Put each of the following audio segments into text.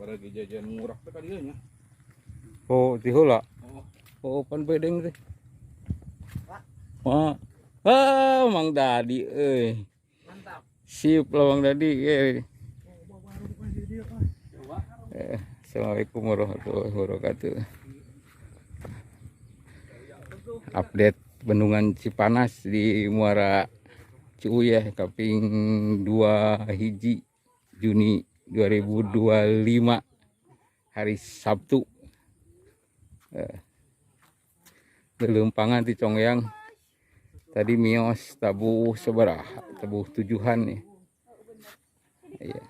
Pada jajan murah teh ka dieu nya. Oh, ti heula. Oh. Oh, pan bedeng teh. Wah. Ah, Mang Dadi euy. Mantap. Sip lah Mang Dadi. Eh. Assalamualaikum warahmatullahi wabarakatuh. Update Bendungan Cipanas di Muara Ciuyeh kaping 2 hiji Juni 2025 hari Sabtu. Lelempangan di Conggeang. Tadi mios tabuh sabaraha, tabuh tujuhan nih. Iya.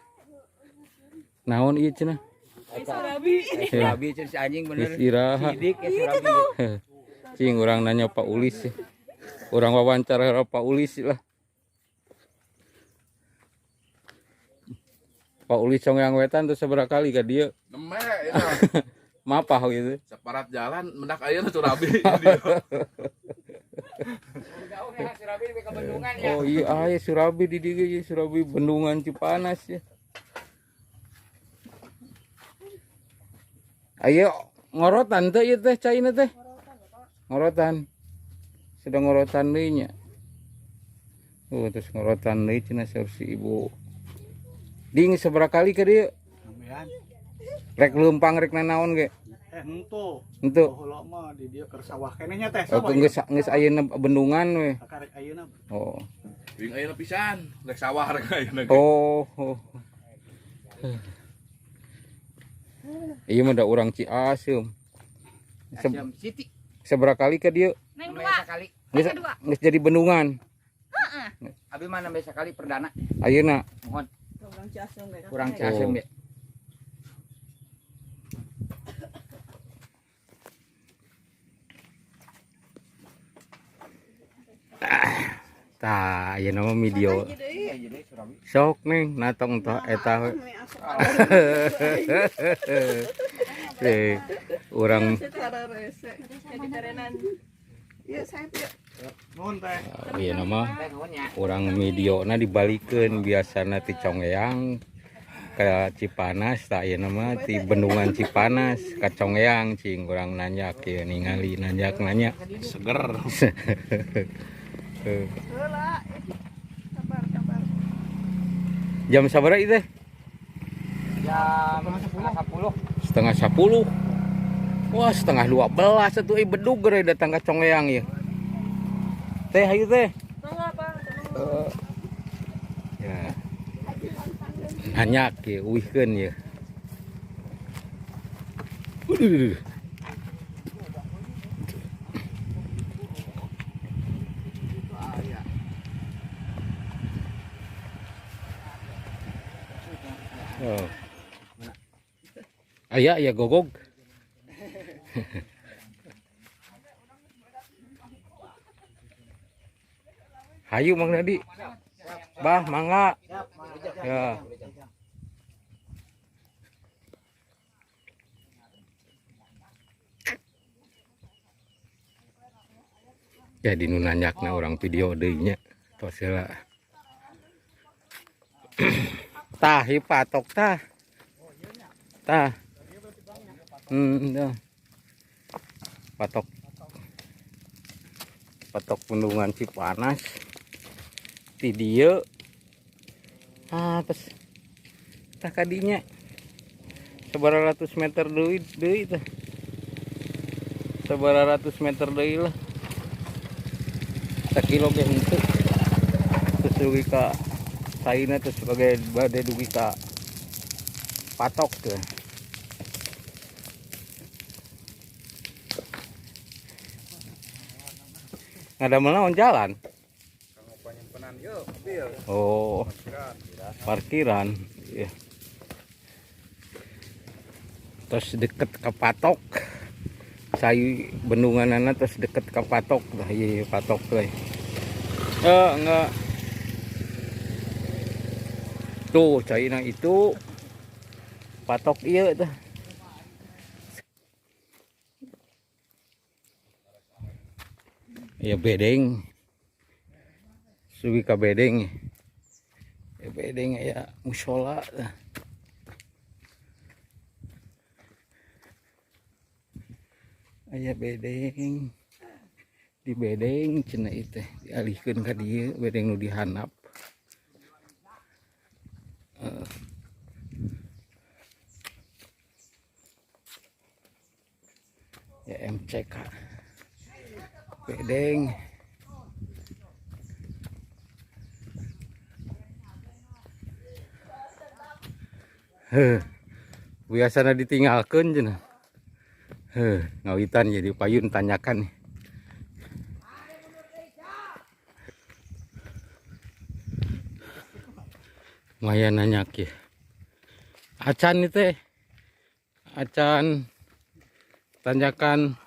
Naon ieu cenah? Surabi. Surabi cenah si anjing bener. Geus iraha. Sidik ya Surabi. Cing urang nanya Pak Ulis ya. Urang wawancara Pak Ulis lah. Pak Ulis Conggeang Wetan tuh seberapa kali ka dieu? Neme ya. Mapah gitu. Separat jalan mendak ayeuna Surabi. Surabi ke bendungan ya. Oh iya, aya Surabi di dieu ge, Surabi Bendungan Cipanas ya. Ayo ngorotan teh ieu teh caina teh. Ngorotan. Sedang ngorotan deui nya. Oh, terus ngorotan deui cenah saur si ibu. Ding sabaraha kali ka dieu? Nambean. Rek leumpang rek nanaon ge? Henteu. Henteu. Baheula mah di dieu keur sawah keneh nya teh Oh, sawah. geus geus ayeuna bendungan we. Karek ayeuna. Oh. Wing ayeuna pisan, rek sawah rek ayeuna. Oh. Oh. Iya mah da urang Ciasem. Ciasem City. Seberapa kali ka dieu? Neng Nembe dua. sakali. Geus Kedua. geus jadi bendungan. Abi mah nembe sakali perdana. Ayeuna. Mohon Kurang Ciasem ge. kurang Ciasem Oh. ya. Tah, ayeuna mah video. Iya jadi Surabi. Sok neng natong toh eta we. Eh, urang Jadi karenan. Iya, saya ya. Nuhun teh. ieu mah Teh nuhun nya. urang videona dibalikeun biasana ti Conggeang ka Cipanas, tah ayeuna mah ti Bendungan Cipanas ka Conggeang cing urang nanjak ieu ningali nanjak nanya. Seger. Heula. Sabar, sabar. Jam sabaraha ieu teh? Jam 9.30. 9.30. Wah, 11.30 atuh euy bedug geura datang ka Conggeang ieu. Teh hayu teh. Mangga, Pak. Ya. Nanyak ya, uihkeun ya. Uduh. Oh. Aya ya gogog. Hayu Mang Nadi. Bah, mangga. Ya. Jadi nu nanyakna orang video deui nya. Tos heula. Tah, ieu patok tah. Tah. Dah. Patok. Patok Bendungan Cipanas. Ti dieu. Ah, terus tah kadinya. Sabaraha ratus meter deui deui tah. Sabaraha ratus meter deui lah. Sakilo ge henteu. Terus dugi ka saina terus sebagai bade dugi ka patok tuh. Ngadamel naon jalan? Penyimpenan ieu mobil. Oh, parkiran. Iya. Terus deket ke patok. Sayu bendunganana terus deket ke patok lah, iya, iya, patok tuh. Enggak. Tuh, caina itu patok iya tuh. Ya bedeng. Suwi ka bedeng. Ya bedeng ya musola. Aya bedeng. Di bedeng cenah ieu teh dialihkeun ka dieu bedeng nu dihandap. Ya MCK. Bedeng. Heh. Biasana ditinggalkeun cenah. Heh, ngawitan jadi payun tanyakan. Lumayan nanyak ya. Acan itu teh. Acan tanjakan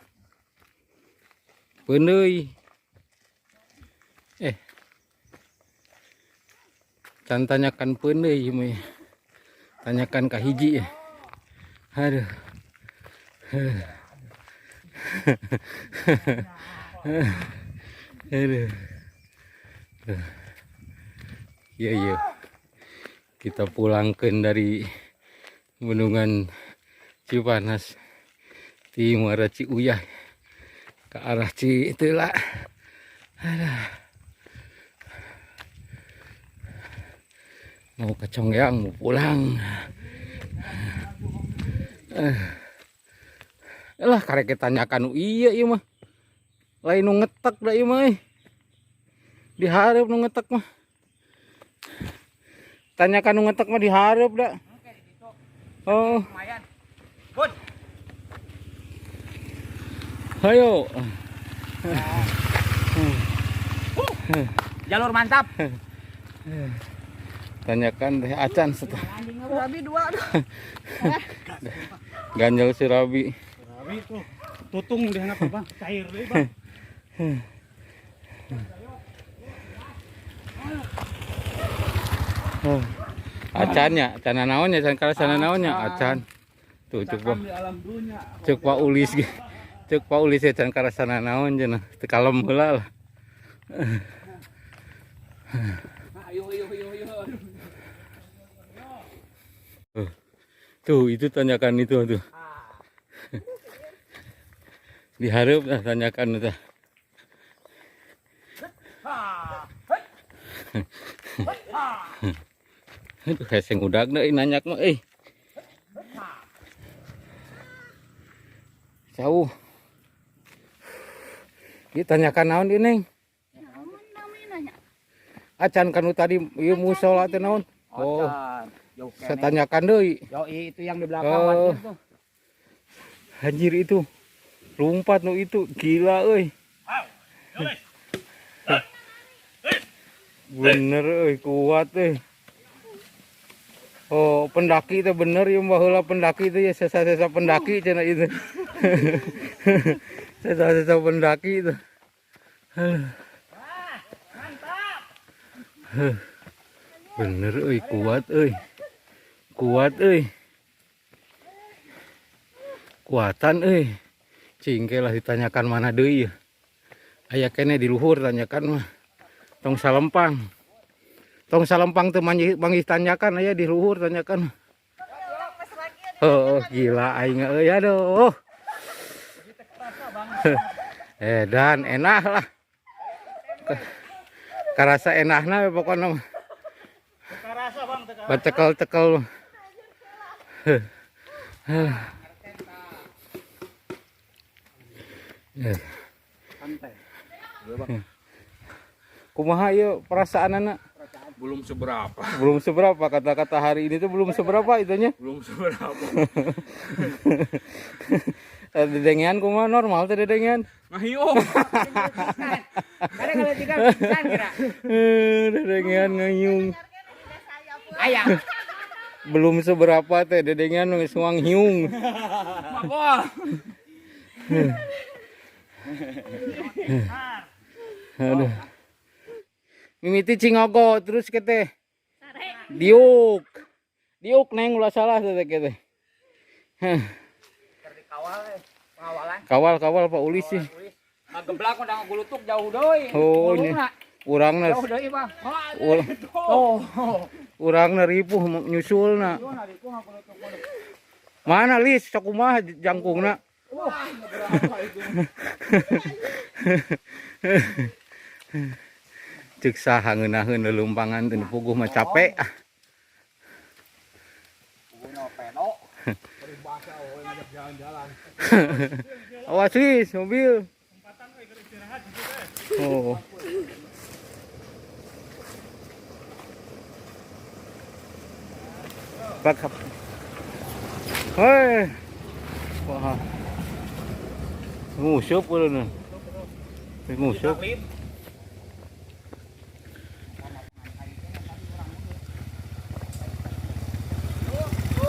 peundeuy. Can tanyakan peundeuy ieu mah. Tanyakan ka hiji ya. Aduh. Aduh. Iya iya. Kita pulangkan dari Bendungan Cipanas di Muara Ciuyah ke arah Citeula. Aduh. Mau ke Conggeang, mau pulang. Lah karek tanyakan nu iya ieu mah. Lain nu ngetek da ieu mah euy. Dihareup nu ngetek mah. Tanyakan nu ngetek mah dihareup da. Oh. Lumayan. Good. Ayo. Jalur mantap. Tanyakan teh acan setelah. Surabi dua aduh. Ganjel surabi. Surabi tuh tutung di handap Bang, cair deui Bang. Acannya, acan naonnya, acan karasana naonnya, acan. Tuh cek Pak. Di alam dunya. Cek Pak Ulis ge. Cek Pak Ulis ya can karasana naon cenah. Teu kalem heula lah. Ayo ayo ayo ayo. Tuh itu tanyakan itu tuh. Dihareup lah tanyakan itu. Aduh, heseng udagna euy nanyak mah euy. Jauh. Ieu tanyakan naon ieu Neng? Naon namanya nanya? Acan kanu tadi ieu musola teh naon? Oh, Acan. Jauh saya keneh. tanyakan deui. Yoi, itu yang di belakang Oh. parkir tuh. Anjir itu. Lompat nu itu gila euy. Bener euy, kuat euy. Oh, pendaki itu bener ya baheula pendaki itu ya sesa-sesa pendaki cenah itu. Sesa-sesa pendaki itu. Bener euy, kuat euy. Kuat euy. Kuatan euy. Cingke lah ditanyakan mana deui ya. Aya keneh di luhur tanyakan mah. Tong salempang. Tong salempang teu manggih tanyakan aya di luhur tanyakan. Oh, gila aing euy aduh. Dan enak lah. Karasa enakna we pokona mah. Karasa Bang, teu karasa. Bacekel-cekel. Santai. Kumaha ieu perasaanana? Belum seberapa. Belum seberapa, kata-kata hari ini tuh belum seberapa itunya. Belum seberapa. Dedengean kumaha normal teh dedengean? Ngahiung. Kadang kalau tiga pingsan kira. Dedengean ngahiung. Ayah. Belum seberapa teh dedengean geus hiung. Makol. Aduh. Mimiti cingogo terus ke teh. Diuk. Diuk neng ulah salah teh ke teh. Heh. Kawal pengawalan. Kawal-kawal Pak Ulis sih. Ngageblak udah ngagulutuk jauh deui. Oh, nya. Urangna Jauh deui, Bang. Oh. Urangna ripuh nyusulna. Mana Lis sakumaha jangkungna? Wah, berapa itu? Cek saha ngeunaheun lelumpangan teu puguh mah capek. Puguh pedo. Peribahasa we ngajak jalan-jalan. Awas lis mobil. Oh. Pak. Hei. Wah. Ngusup udah. Ngusup.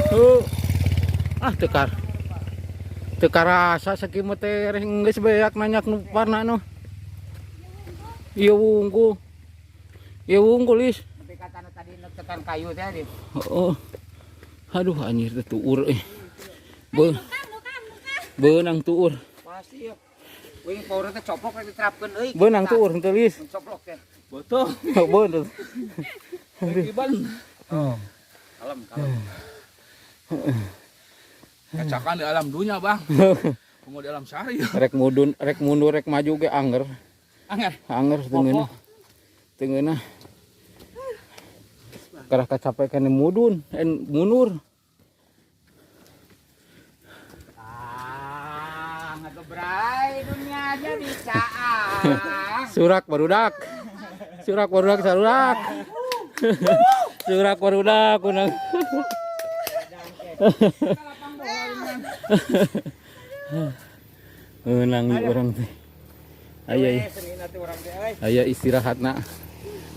Oh. Ah, tekar. Teu karasa sakieu teh geus beak nanyak nu warna nu. Ieu wungkul. Ieu wungkul is. Tapi kata tadi tekan kayu teh di. Oh. Aduh anjir teh tuur euy. Beunang tuur. Pasti ya. Wing power teh coplok rek diterapkeun euy. Beunang tuur henteu lis. Coplok teh. Betul. Beunang. Iban. Oh. Kalem, kalem. Kacakan di alam dunia, Bang. Mau di alam sari. Rek mudun, rek mundur, rek maju ge anger. Anger. Anger teu ngeunah. Teu ngeunah. Karah kacape kene mudun, en mundur. Ah, ngegebrai dunia jadi caang. Surak barudak. Surak barudak sarurak. Surak barudak kunang. Ngeunang ieu urang teh. Aya Eh, senina teh urang teh euy. aya istirahatna.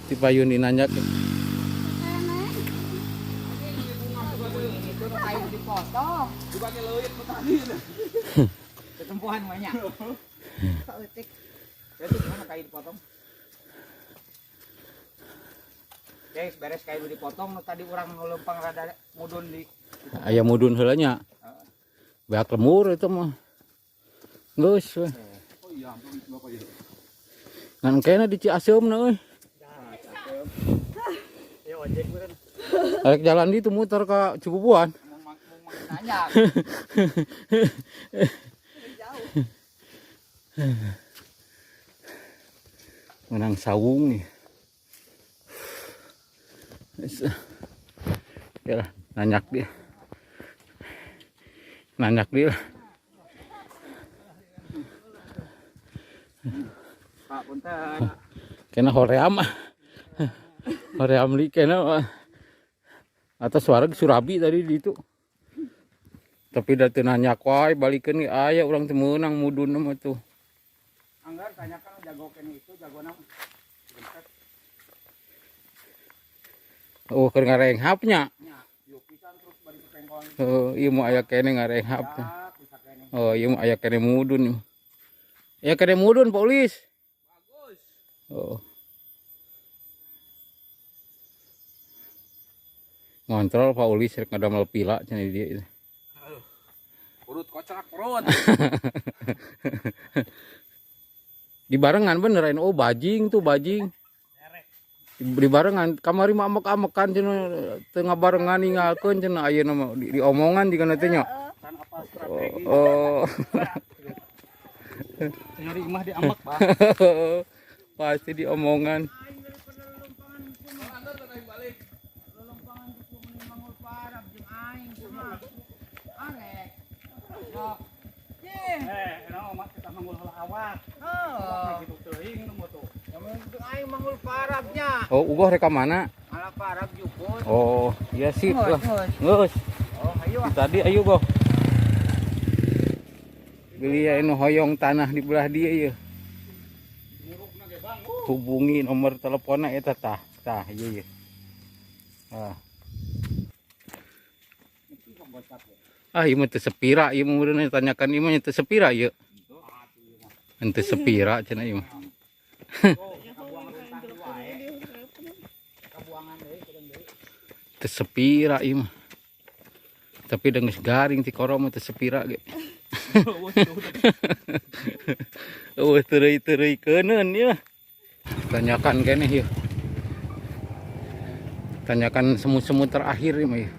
Ti payun dinanjak. Itu nu kayu dipotong. Dibagi leuit petani. Ketempuhan banyak. Saeutik. Itu gimana kayu dipotong? Guys, beres kayu dipotong nu tadi urang ngelempang rada mudun di Aya mudun heula nya. Beak lemur itu mah. Geus we. Oh iya, ampun Bapak ya. Ngan kena di Ciaseumna euy. Ya ojek meureun. Rek jalan di itu muter ke Cibubuan. mau nanya. Jauh. Menang sawung nih. Ya lah, nanyak dia. Nanyak dia. Pak punten. Kena hoream. Hoream li kena atau suara Surabi tadi di itu. Tapi da teu nanyak wae balikeun ge aya urang teu meunang mudun mah tuh. Anggar tanyakan jago kene itu jagona. Oh, keur ngarenghapnya. Nya, yuk pisan terus bari pengkon. Oh, ieu mah aya kene ngarenghap teh. Ya, bisa kene. Oh, ieu mah aya kene mudun. Ya kene mudun, Pak Ulis. Bagus. Oh. Ngontrol Pak Ulis rek ngadamel pila cenah di dieu. Aduh. Perut kocak perut. Di barengan bener oh bajing tuh bajing. Di barengan kamari mah amek-amekan cenah teu ngabarengan ninggalkeun cenah ayeuna mah di diomongan jigana teh nya. Tan apa strategi. Oh. Nyari imah di ambek, Bang. Pasti diomongan. Anda tadi balik. Lelompangan kuku meni mangul parab jeung aing kumaha. Arek. Yok. Ye. Eh, enak mah kita manggul heula awak. Oh. Gitu teuing nu moto. Yang penting aing manggul parabnya. Oh, ugoh rek ka mana? Malah parab jukut. Oh, iya sip lah. Geus. Oh, ayo ah. Tadi ayo goh. Beli ya nu hoyong tanah di belah dia ya. Hubungi nomor teleponnya eta tah. Tah ieu ye. Ah. Ah, ieu mah teu sepira, ieu mah meureun tanyakan ieu mah teu sepira ieu. Henteu sepira cenah ieu mah. Teu sepira ieu mah. Tapi da geus garing ti koro mah teu sepira ge. Eueuh teureui-teureui ya. Tanyakan keneh ieu. Tanyakan semut-semut terakhir ieu mah ieu.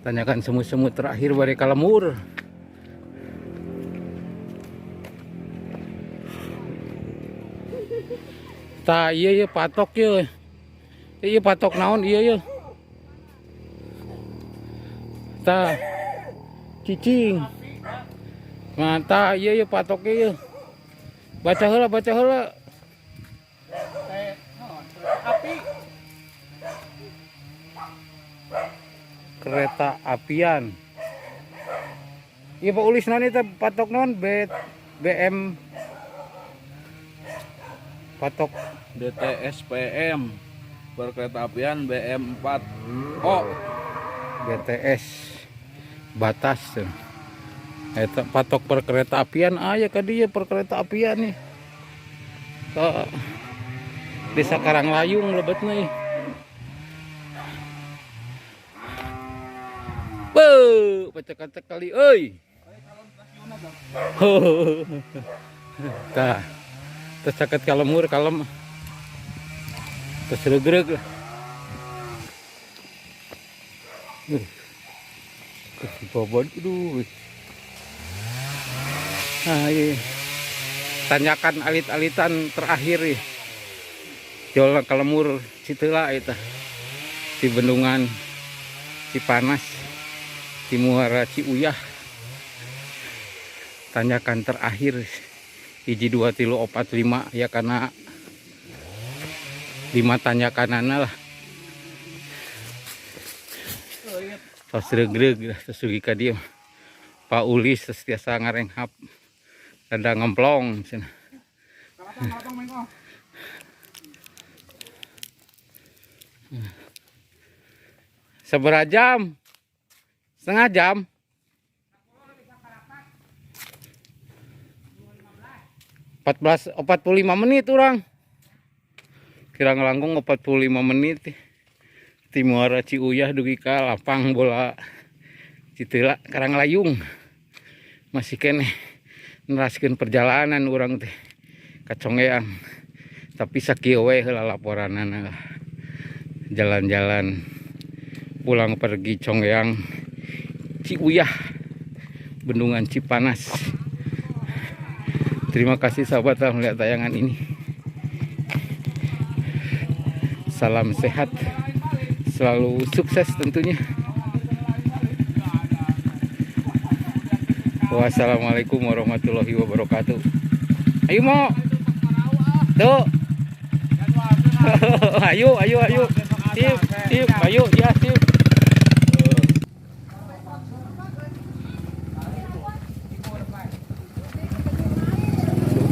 Tanyakan semut-semut terakhir bari ka lembur. Tah iya iya patok ye. Iya patok naon iya iya. Tah cicing. Mantap iya iya patok iya. Baca heula, baca heula. Api. Kereta apian. Iya Pak Ulis naon eta patok naon B BM patok DTSPM perkereta apian BM4 O. BTS batas tuh. Eta patok perkereta apian aya ka dieu perkereta apian nih. Ke Desa Karanglayung lebetna ih. Beuh, pecek-pecek kali euy. Tah. Terus caket ka lembur kalem. Terus regreg lah. Kebobon aduh. Nah, iya. Tanyakan alit-alitan terakhir ya. Jol ka lembur Citeula eta. Di Bendungan Cipanas, di Muara Ciuyah. Tanyakan terakhir 1 2 3 4 5 ya, karena 5 tanyakanana lah. Tos regreg lah, tos dugi ka dieu. Pak Ulis tos tiasa ngarenghap. Rada ngemplong cenah. Seberapa jam? Setengah jam. 14.45 menit orang. Kira ngelangkung 45 menit. Ti Muara Ciuyah dugi ka lapang bola Citeula Karanglayung. Masih keneh neraskeun perjalanan urang teh ka Conggeang. Tapi sakieu we heula laporanana lah. Jalan-jalan pulang pergi Conggeang Ciuyah Bendungan Cipanas. Terima kasih sahabat telah melihat tayangan ini. Salam sehat, selalu sukses tentunya. Wassalamualaikum warahmatullahi wabarakatuh. Ayo mau, tuh, ayo, ayo, ayo, sip, sip, ayo, ya sip.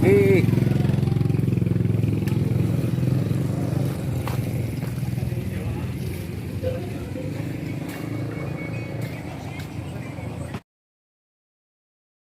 Oke.